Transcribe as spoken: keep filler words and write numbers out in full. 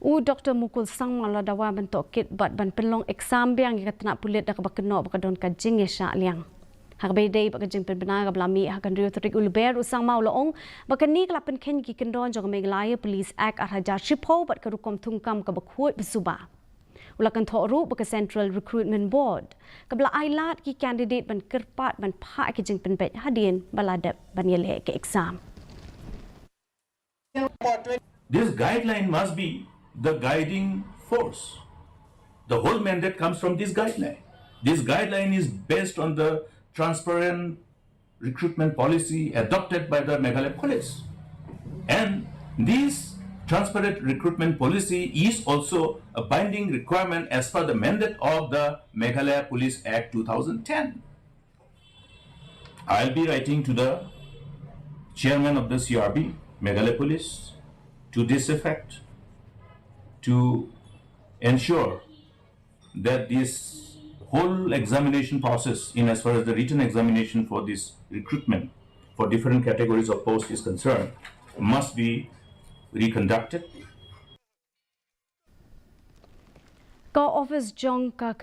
U Doktor Mukul Sangma u la dawa ban tohkit bad ban pynlong exam biang ïa ka tnat pulit da kaba kynnoh ba ka don ka jingïasyllok liang. Ha kaba ïadei bad ka jingpynbna kaba la mih ha ka hynriew tarik u Lber, u Sangma u la ong ba kane ka la pynkheiñ ïa ki kyndon jong ka Meghalaya Police Act ar hajar shiphew bad ka rukom thungkam kaba khuid ba suba. U la kynthoh ruh ba ka Central Recruitment Board kaba la ai lad ïa ki candidate ban kyrpad ban phah ïa ki jingpynbeit hadien ba la dep ban ïaleh ïa ka exam. This guideline must be the guiding force. The whole mandate comes from this guideline. This guideline is based on the transparent recruitment policy adopted by the Meghalaya Police. And this transparent recruitment policy is also a binding requirement as per the mandate of the Meghalaya Police Act two thousand ten. I'll be writing to the chairman of the C R B, Meghalaya Police, to this effect, to ensure that this whole examination process, in as far as the written examination for this recruitment for different categories of post is concerned, must be reconducted. Ka office jong ka